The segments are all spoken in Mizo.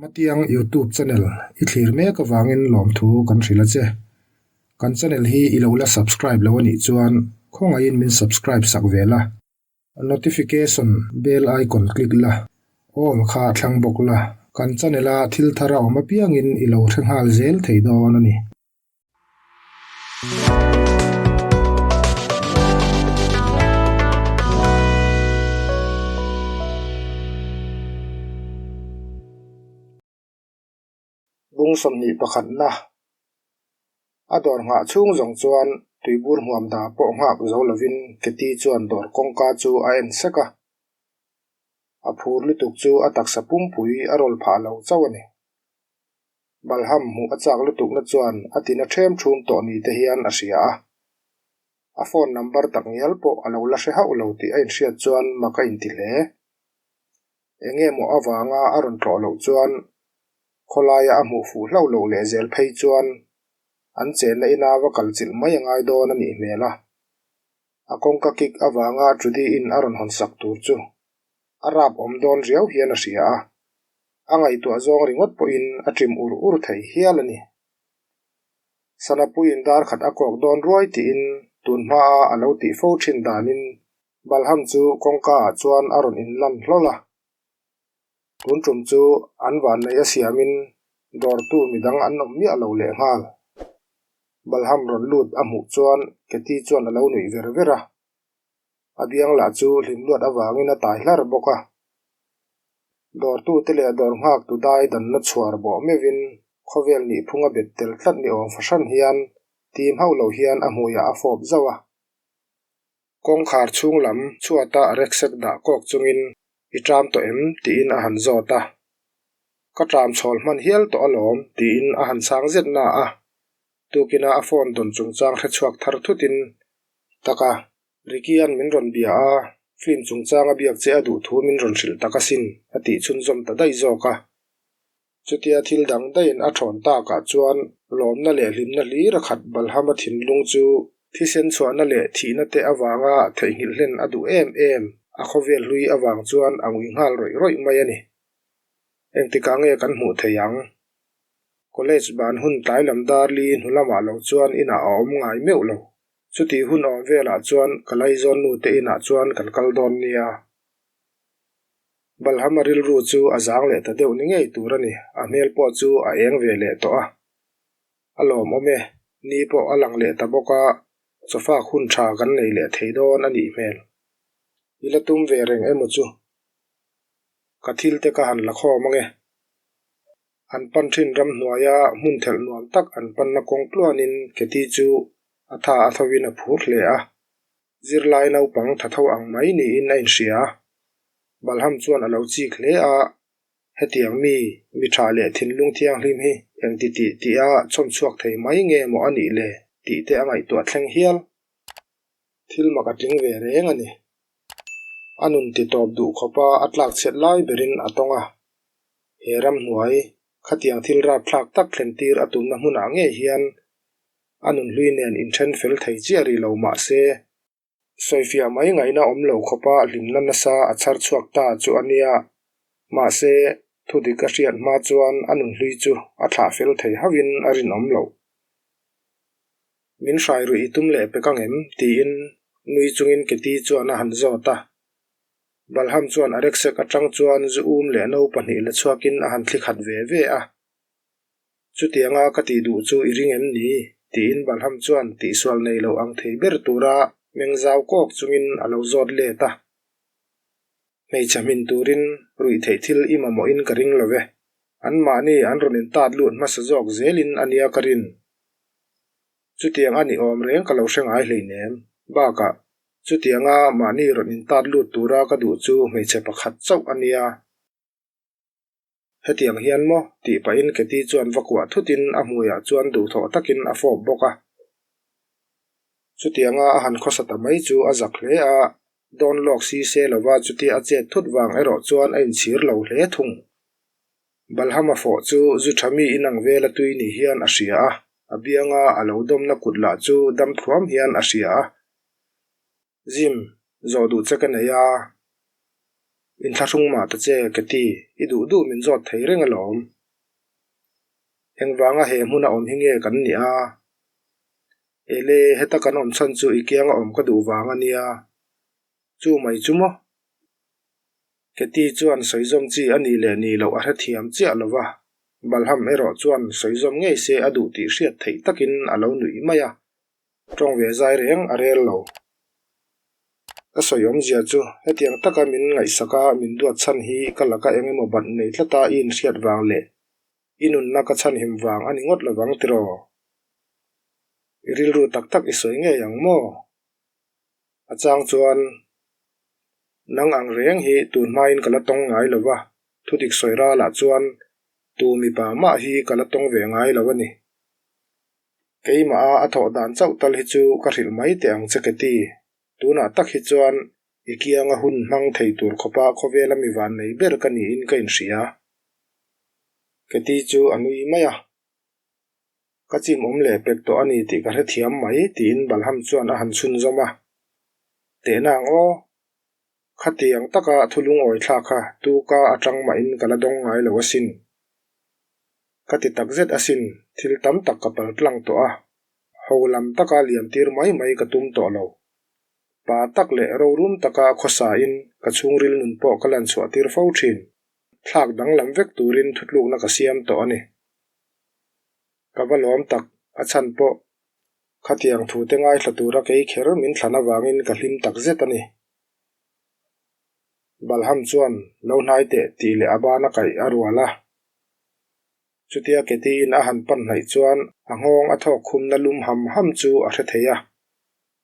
Hmatiang YouTube channel i thlir mek avangin lawmthu kan hrilh a che. Kan channel hi i lo la subscribe lo a nih chuan khawngaihin min subscribe sak ve la. Notification bell icon click la, all kha thlang bawk la, kan channel a thil thar a awm apiangin i lo hre nghal zel thei dawn a ni. Bung 21 na a dawr nghah chhung zawng chuan tuibur hmuam dah pawh nghak zo lovin Keti chuan dawr kawngka chu a en sek a. A phur lutuk chu a taksa pumpui a rawl phah lo chauh a ni. Balham hmuh a chak lutukna chuan a tina ṭhem ṭhum tawh ni te hian a hria a. A phone number tak ngial pawh a lo la hre hauh lo tih a inhriat chuan mak a inti hle. Eng nge maw avanga a rawn tlawh loh chuan khawlaia a hmuh fuh hlauh loh leh zel phei chuan an chenna ina va kal chilh mai a ngai dawn a nih hmel a. A kawngka kik avanga Trudy-in a rawn hawnsak tur chu a rap awm dawn riau hian a hria a, a ngaihtuah zawng ringawt pawhin a ṭim ur ur thei hial a ni. Sanapuiin dar khat a kawk dawn ruai tiin tun hmaa a lo tih fo ṭhin danin Balham chu kawngka ah chuan a rawn inlan hlawl a. Tun ṭum chu an vanneih a siamin dawrtu midang an awm miah lo lehnghal. Balham rawn lut a hmuh chuan Keti chuan a lo nuih ver ver a. A biang lah chu hlim luat avangin a tai hlar bawk a. Dawrtute leh dawr nghaktu dai danna chhuar bawh meuhin khawvel nihphung a bet tel tlat ni awm fahran hian tim hauh lo hian a hmuiah a fawp zauh a. Kawngkhar chhung lam chhuata a reksek dah kawk chungin I ṭam tawh em? tiin a han zawt a. Ka ṭam chhawl hman hial tawh alawm tiin a han chhang zet na a. Tukina a phone dawn chungchang hre chhuak thar thutin taka Ricky-a'n min rawn bia a, film chungchang a biak che a duh thu min rawn hrilh tak asin a tih chhunzawm ta daih zawk a. Chutia thil dang daihin a thawn takah chuan lawmna leh hlimna hlir a khat Balhama thinlung chu thisen chhuahna leh thihna te avanga theihnghilh hlen a duh em em a khawvel hlui avang chuan a ngui nghal rawih rawih mai a ni. Engtikah nge kan hmuh thei ang? College ban hun tlai lam dar li hnu lamah lo chuan inah a awm ngai meuh lo. Chutih hun awm velah chuan ka laizawn nu te inah chuan kan kal dawn nia. Balhama rilru chu a zang leh ta deuh ni ngei tur a ni, a hmel pawh chu a eng ve leh tawh a. A lawmawm e, ni pawh a lang leh ta bawk a, chawfak hun tha kan nei leh thei dawn a nih hmel. I la tum ve reng emaw chu? Ka thil te ka han la khawm ange. An pan thin ramhnuaia hmun thelh nuam tak an panna kawng tluanin Keti chu a tha a thovin a phur hle a. Zirlai naupang tha tho ang mai niin a inhria. Balham chuan a lo chik hle a, Hetiang mi, mi tha leh thinlung thianghlim hi engti tih tih a chhawm chhuak thei mai nge maw a nih le tih te a ngaihtuah thleng hial. Thil mak a tling ve reng a ni. A nun ti tawp duh khawpa a tlak chhiat lai berin a tawng a. He ramhnuai, khatiang thil rapthlak tak thlen tir a tumna hmunah ngei hian a nunhlui nen inthen fel thei chiah rih lo mah se, sawifiah mai ngaihna awm lo khawpa hlimna nasa a chhar chhuak ta chu a nia. Mahse, thudik a hriat hma chuan a nunhlui chu a thlah fel thei hauhin a rinawm loh. Min hrai ruih i tum leh pek ang em? tiin nui chungin Keti chuan a han zawt a. Balham chuan a reksek atang chuan zu um leh no pahnih la chhuakin a han thli khat ve ve a. Chutianga ka tih duh chu i ring em ni? tiin Balham chuan tihsual nei lo ang thei ber tura meng zau kawk chungin a lo zawt let a. Hmeichhe hmin turin ruih theih thil i mamawhin ka ring lo ve. Anmahni an rawn intat lut hmasa zawk zelin a nia ka rin. Chutiang a ni awm reng ka lo hre ngai hleinem. Bakah, chutianga mahni rawn intat lut tura ka duh chu hmeichhe pakhat chauh a nia. Hetiang hian maw? tih pahin Keti chuan va kuah thutin a hmuiah chuan duhthawh takin a fawp bawk a. Chutianga a han khawsa ta mai chu a zak hle a, dawn lawk si se lova chutia a chet thut vang erawh chuan a inchhir lo hle thung. Balhama fawh chu zu tha mi inang vela tui ni hian a hria a, a bianga a lo dawmna kut lah chu dam thluam hian a hria a. Zim, zawh duh che ka nei a. Inthlahrung mah ta che, Katy, i duh duh min zawt thei reng alawm. Engvanga he hmuna awm hi nge kan nih a? Ele, heta kan awm chhan chu i kianga awm ka duh vang a nia. Chu mai chu maw? Katy chuan sawizawm chi a nih leh nih loh a hrethiam chiah lo va, Balham erawh chuan sawizawm ngei se a duh tih hriat theih takin a lo nuih mai a. Tawng ve zai reng a rel lo. Ka sawi awmzia chu hetiang taka min ngaihsak a min duat chhan hi ka laka eng emaw bat nei tlata i inhriat vang leh i nunna ka chhanhim vang a ni ngawt lovang tiraw? I rilru tak tak i sawi ngei ang maw? A chang chuan nang ang reng hi tun hmain ka la tawng ngai lo va, thudik sawi ralah chuan tu mipa mah hi ka la tawng ve ngai lo a ni. Keimah a a thawh dan chauh tal hi chu ka hrilh mai teh ang che Katy. Tunah tak hi chuan i kianga hun hmang thei tur khawpa khawvela mi van nei ber ka niin ka inhria. Katy chu a nui mai a. Ka chim awm leh pek tawh a ni tih ka hrethiam mai tiin Balham chuan a han chhunzawm a. Tehna ang aw. Khatiang taka thu lungawi thlak kha tu ka atang mahin ka la dawng ngai lo asin. Ka ti takzet asin, thil tam tak ka pal tlang tawh a, ho lam taka liam tir mai mai ka tum tawh lo. Pa tak leh rorum taka khawsain ka chhungril nun pawh ka lan chhuah tir fo thin. Thlak danglam vek turin thutlukna ka siam tawh a ni. Ka va lawm tak, a chhan pawh Khatiang thute ngaithla tura kei kher min thlan avangin ka hlim tak zet a ni. Balham chuan lo hnai teh tih leh a bana kaih a rual a. Chutia Katie-in a han pan hnaih chuan a nghawng a thawk khumna lum ham ham chu a hre thei a.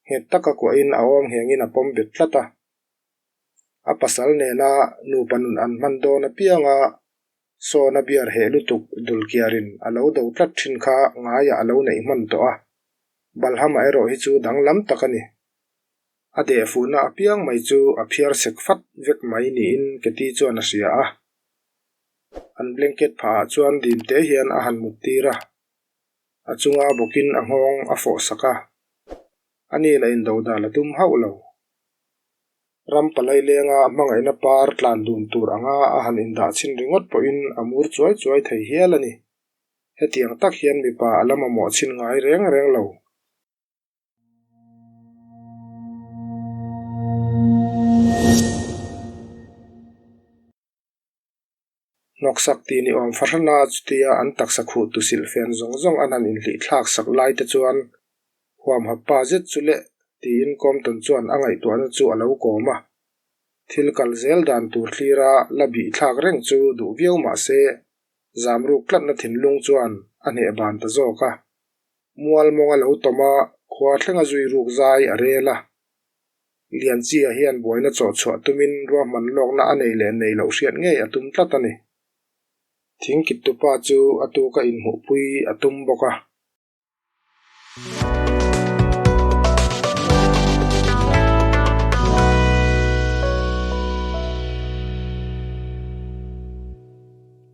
Nghet taka kuahin a awm nghengin a pawm bet tlat a. A pasal nena nupa nun an hman dawn apianga Sawna biar heh lutuk dulkiarin a lo do tlat thin kha ngaiah a lo neih hman tawh a, Balhama erawh hi chu danglam tak a ni. A dehfuhna apiang mai chu a phiar sek fat vek mai niin Katy chuan a hria a. An blanket phahah chuan dimte hian a han mut tir a, a chunga bawkin a nghawng a fawh sak a, ani la indo dan a tum hauh lo. Ram palai lenga hmangaihna par tlan dun tur anga a han indah chhin ringawt pawhin a mur chuai chuai thei hial a ni. Hetiang tak hian mipa a la mamawh chhin ngai reng reng lo. Hnawksak tih ni awm fahrana chutia an taksa khuh tu silhfen zawng zawng an han inhlih thlak sak lai te chuan huamhap pa zet chu leh tiin Compton chuan a ngaihtuahna chu a lo kawm a. Thil kal zel dan tur thlira la bih thlak reng chu duh viau mah se zamruk tlatna thinlung chuan a hneh ban ta zawk a. Mual mawng a lo tawm a, khua thlenga zui ruk zai a rel a. Lianchia hian buaina chawh chhuah tumin ruahman lawkna a nei leh nei loh hriat ngei a tum tlat a ni. Thingkittupa chu a tuka inhmuhpui a tum bawk a.